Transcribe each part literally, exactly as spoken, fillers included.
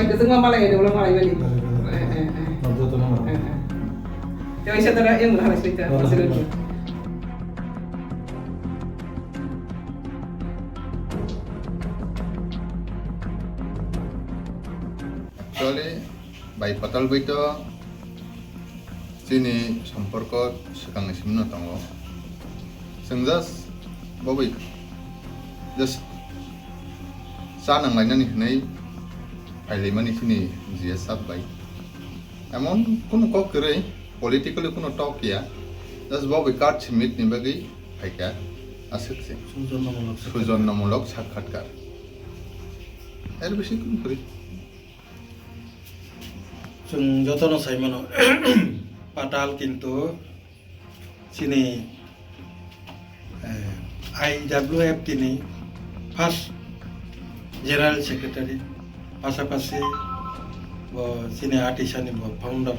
Kwchwngma malai, ai dolo malai mani. Bale, bale. Eh, eh, eh. Jotono malai. Eh, eh. Tei waisa tara yang mana halai sita. Bale, bale. Actually, bai patal bai to chini somporko swkangni simi no tongo. Chwng just bo bai just cha nang lainani hwnwi phailaimani chini G S sab bai. Emon kunu kok kwrwi, politically kunu talk ya, just bo bai card submit ni bagwi phaikha, aswk se. Sujonnomulok sakhatkar. Sujonnomulok sakhatkar. Er bisi kunu kwrwi. Chwng jotono sai mano, Patal kintu chini, eh, I W F T ni first General Secretary, pasapasi bo chini Atisani bo founder,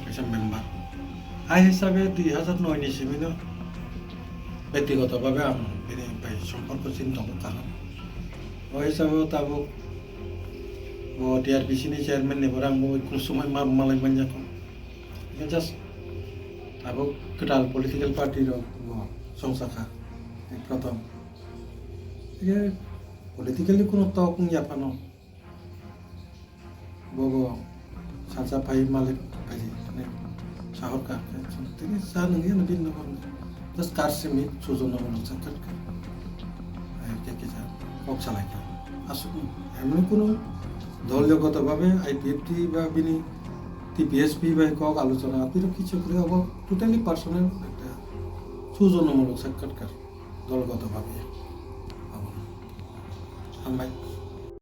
kaisa member. Ai hisabe dui hazar noi ni simi no bektigoto bhabe ang bini bai somporko chini tongo kaham. O hisabe o tabuk bo T R P C ni chairman ni borok ang bo kusumai ma malai manya ko. Just abo kwtal political party rok bo songsa kha, eh, prothom. Hingke politically kuno tok wngya phano bo bo salsa phai malik phai sahor ka tini sa nungya na bin nokor just kar simi sujon nokor noksa khat kha. Eh, ke ke sa kok salai kha. Asuk emni kuno dol jogoto babe I P F T ba bini T P S P bai kok alochona, apni rok kichu kwrwi abo totally personal ekta sujonmulok sakhatkar dologoto bhabe. Abo. Hambai.